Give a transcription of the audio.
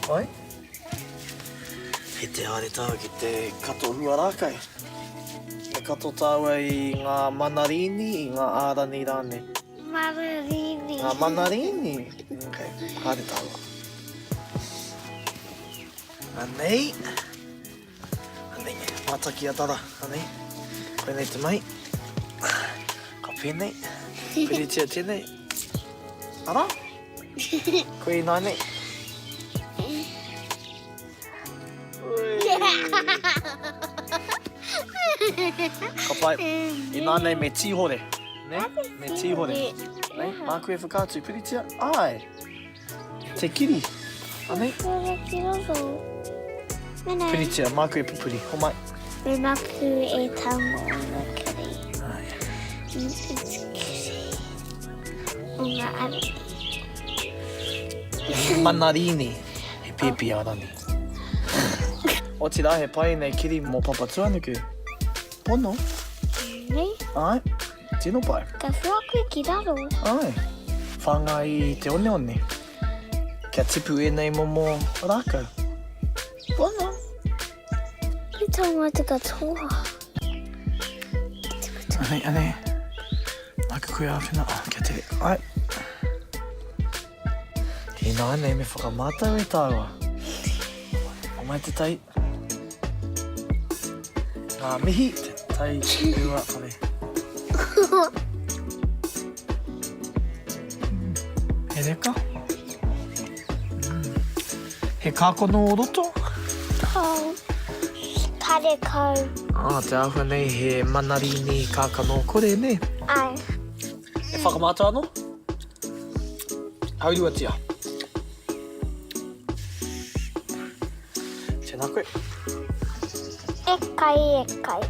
Pai? He te haere tāua ki te kato hua rākau. Me kato tāua i ngā manarīni, i ngā ārani rānei. Manarīni. Ngā manarīni? Ok, haere tāua. Anei. Anei, mātaki a Dara. Anei, koinei te mahi. Ka pēnei. Puritia tēnei. Ara? Koe ināianei. Ka pai. Ināianei me tīhore. Ne? Me tīhore. Ne? Māku e whakaatu. Puritia. Āe. Te kiri. Anei. Puritia, māku e pupuri. Homai. Me maku e tango o kiri. Ai. Kiri. O ngā arani. Manarīni. He pēpi arani. Otirā, he pai ēnei kiri mō Papatūānuku. Pono? Nei. Āe. Tino pai. Ka whiua koe ki raro. Āe. Whāngai i te oneone. Kia tipu ēnei momo rākau. Pono. He tangata katoa. Anei, anei. Māku koe āwhina. Oh, kia tere. Āe. Ināianei me whakamātau e tāua. Homai te tai. Ngā mihi, te tai rua kore. He reka. Mm. He kākono o roto? Kau. Karekau. Ah, te āhua nei he manarīni kākano kore, nē? Ai. E whakamātau anō? Hauruatia. Tēnā koe. E kai, e kai.